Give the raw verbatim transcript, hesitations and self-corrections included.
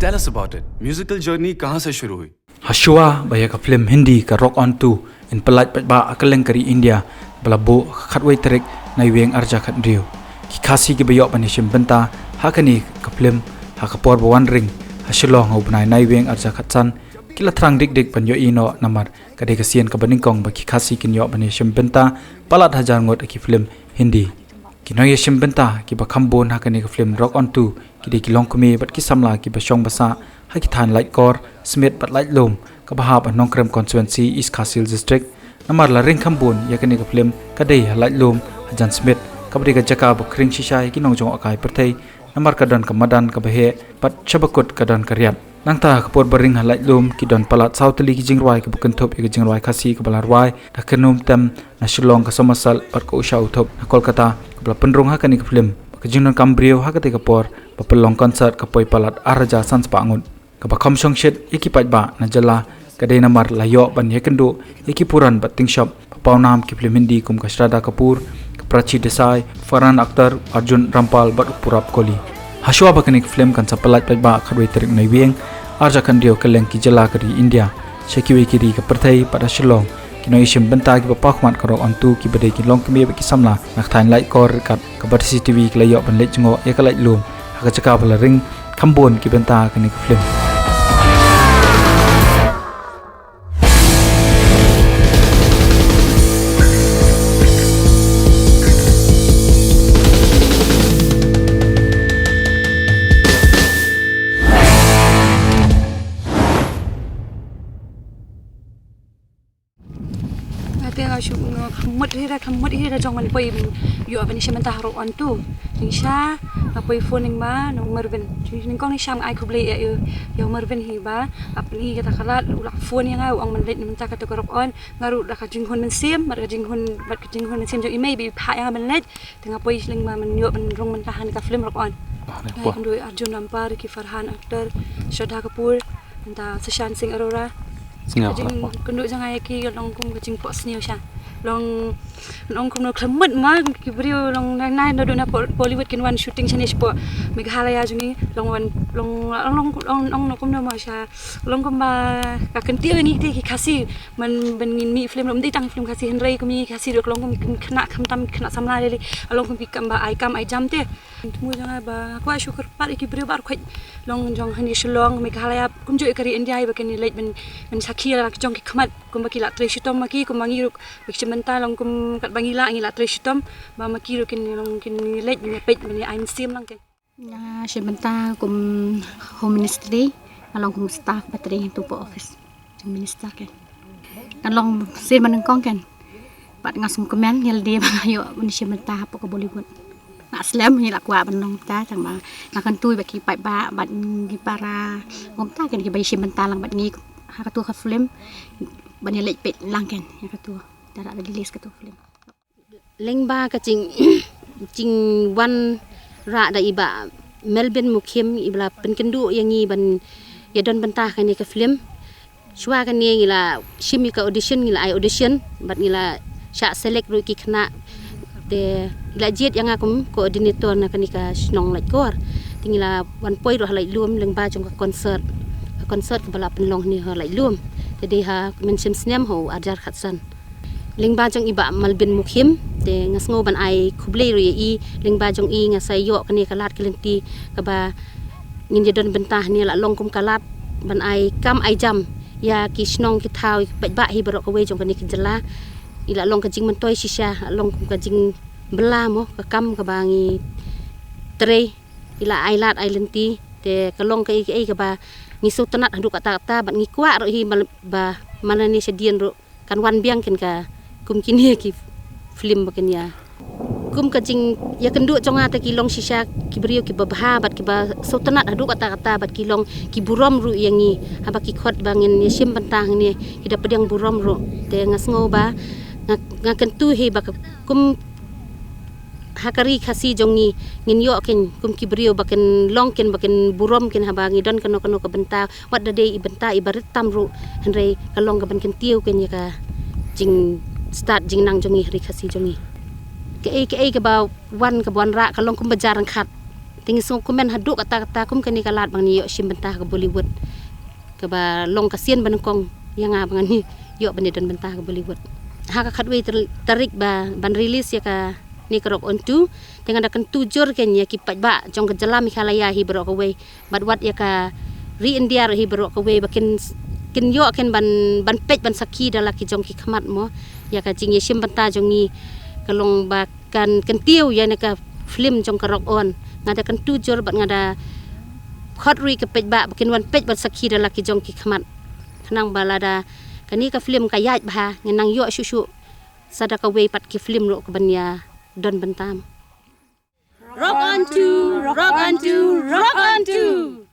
Tell us about it. Musical journey कहाँ से शुरू हुई? Hashwa ba ïa ka film Hindi ka Rock On two yn pyllait paidbah ha kylleng ka ri India, ba la buh ha ka khatwei tarik Naiwieng arhajar khathynriew. Ki Khasi kiba ïoh ban ïashim bynta ha kane ka film ha ka por ba wan ring ha Shillong ha u bnai Naiwieng arhajar khatsan ki la thrang dik dik ban ïohi noh, namar ka dei ka sien kaba nyngkong ba ki Khasi kin ïoh ban ïashim bynta palat hajar ngut ha ki film Hindi. Ki nongïashim bynta kiba kham bun ha kane ka film Rock On two ki dei ki longkmie bad ki samla kiba shong ba sah ha ki thaiñ Laitkor, Smit bad Laitlum, kaba hap ha Nongkrem Constituency, East Khasi Hills District. Namar la ring kham bun ïa kane ka film ka dei ha Laitlum, hajan Smit, kaba dei ka jaka ba khring shisha ïa ki nongjngohkai pyrthei, namar ka don ka madan kaba heh bad sha bakut ka don ka riat. Nangta ha ka por ba ring ha Laitlum ki don palat saw tylli ki jingrwai kiba kynthup ïa ka jingrwai Khasi kaba la rwai da ka Kynum Tem na Shillong, ka Somersault bad ka Usha Uthup na Kolkata, kaba la pynrung ha kane ka film. Ba ka jingdonkam briew ha katei ka por ba pynlong concert ka poi palat arhajar san spah ngut. Kaba kham shongshit ïa ki paidbah na jylla ka dei namar la ïoh ban ïakynduh ïa ki puran bad tyngshop ba pawnam ki film Hindi kum ka Shraddha Kapoor, ka Prachi Desai, Farhan Akhtar, Arjun Rampal bad u Purab Kohli. Hashwa ba kane ka film kan sa pyllait paidbah ha ka khatwei tarik Naiwieng arhajar khathynriew ha kylleng ki jylla ka ri India, sha kiwei ki ri ka pyrthei bad ha Shillong, ki nongïashim bynta kiba paw khmat ka Rock On two kiba dei ki longkmie bad ki samla na ka thaiñ Laitkor ryngkat ka Batesi TV ki la ïoh ban leit jngoh ïa ka Laitlum, ha ka jaka ba la ring kham bun ki bynta ha kane ka film. Nga te nga shu, nga kham mut hi da, kham mut hi da jong ban poi ïoh ban ïashim bynta ha Rock On two. Jingshisha nga poi phone lyngba u Nongmervin. Nyngkong nyngkong nga ai khublei ïa u, ïa u Mervin hi ba hap pyni kata ka lad, u la phone ïa nga, u ong ban leit na bynta kata ka Rock On. Nga ruh da ka jinghun mynsiem, bad ka jinghun, bad ka jinghun mynsiem jong i mei ba i phah ïa nga ban leit. Te nga poi lyngba ban ïoh ban rung bynta ha kane ka film Rock On. Nga ïakynduh ïa u Arjun Rampal, ki Farhan Akhtar, Shraddha Kapoor, nangta Sushant Singh Arora. Ka jingkynduh jong nga ïa ki ka long kum ka jingphohsniew shisha. Long, long kumno, khlem mut ma ki briew long nai nai naduh na Bollywood kin wan shooting shane shapoh Meghalaya jong ngi, long wan, long, long, long, long kumno ma shisha. Long kumba ka kyntiew ïa ngi te ki Khasi, man ban ngin mih film ruh, ym dei tang film Khasi, hynrei kum ngi Khasi ruh ka long kum ki khynnah khamtam, ki khynnah samla lei lei, ka long kum ki kam ba ai kam ai jam te. Thmu jong nga ba nga kwah shu kyrpad ïa ki briew baroh khoit, long jong hangne Shillong, Meghalaya, kumjuh ïa ka ri India, ba kin ïaleit ban, ban sakhi la ki jong ki khmat, kumba ki la trei shitom ma ki, kumba ngi ruh ba ki shim bynta long kum katba ngi lah, ngi la trei shitom, ba ma ki ruh kin long kin ïaleit ban ïapeit ban ïa ai mynsiem lang te. Nga shim bynta kum Home Ministry, nga long kum staff ba trei hangto hapoh office jong Minister kein. Nga long sien ba nyngkong kein. Bad nga sngewkmen ïa lade ba nga ïoh ban shim bynta hapoh ka Bollywood. Nga slem, ngi la kwah ban long bynta, tang ba nga kyntu ba ki paidbah bad ki para ngam ta kein kiba ïashim bynta lang bad ngi ha kato ka film, ban ïaleit peit lang kein ïa kato, da la release kato film. Lyngba ka jing, jingwanrah da i Bah Melvin Mukhim, iba la pynkynduh ïa ngi ban ïadon bynta ha kane ka film. Shuwa kane ngi la shim ïa ka audition, ngi la ai audition bad ngi la shah select ruh ki khynnah. Te ngi la jied ïa nga kum coordinator na kane ka shnong Laitkor. Te ngi la wan poi ruh ha Laitlum lyngba jong ka concert, ka concert kaba la pynlong hangne ha Laitlum. Te dei ha Mynshem Snem ha u arhajar khatsan. Lyngba jong i Bah Melvin Mukhim, te nga sngew ban ai khublei ruh ïa i, lyngba jong i nga sa ïoh kane ka lad ka lynti kaba ngin ïadon bynta hangne, la long kum ka lad ban ai kam ai jam ïa ki shnong ki thaw, ïa ki paidbah hi baroh kawei jong kane ka jylla. I la long ka jingmyntoi shisha, la long kum ka jingbylla mo, ka kam kaba ngi trei, i la ai lad ai lynti, te ka long kaei kaei kaba ngi sngewtynnat haduh katta katta, bad ngi kwah ruh hi ba, ba man lane shadien ruh kan wan biang kein ka, kum kine ki film ba kin ïa. Kum ka jingïakynduh jong nga te ki long shisha ki briew kiba bha bad kiba sngewtynnat haduh katta katta, bad ki long ki burom ruh ïa ngi, haba ki khot ba ngin ïashim bynta hangne, ki da pdiang burom ruh. Te nga sngew ba nga, nga kyntu hi ba ka, kum ha ka ri Khasi jong ngi, ngin ïoh kein kum ki briew ba kin long kein, ba kin burom kein haba ngi don kano kano ka bynta, wat da dei i bynta iba rit tam ruh, hynrei ka long kaban kyntiew kein ïa ka jingstad jingnang jong ngi ha ri Khasi jong ngi. Kaei kaei kaba wan, kaba wanrah, ka long kumba jar ryngkhat. Te ngi sngewkmen haduh katta katta kum kane ka lad ba ngan ïoh shim bynta ha ka Bollywood, kaba long ka sien ba nyngkong ïa nga ba ngan ïoh ban ïa don bynta ha ka Bollywood. Ha ka khatwei tar- tarik ba ban release ïa kane ka Rock On two, te nga da kyntu jur kein ïa ki paidbah jong ka jylla Meghalaya hi baroh kawei, bad wat ïa ka ri India hi baroh kawei, ba kin, kin ïoh kein ban, ban peit ban sakhi da la ki jong ki khmat mo, ïa ka jingïashim bynta jong ngi ka long ba kan kyntiew ïa kane ka film jong ka Rock On. Nga da kyntu jur bad nga da khot ruh ïa ki paidbah ba kin wan peit ban sakhi da la ki jong ki khmat. Khnang ba lada kane ka film ka ïaid bha, ngin nang ïoh shuh shuh sa da kawei pat ki film ruh kaban ïa don bynta. Rock On two, Rock On two, Rock On two.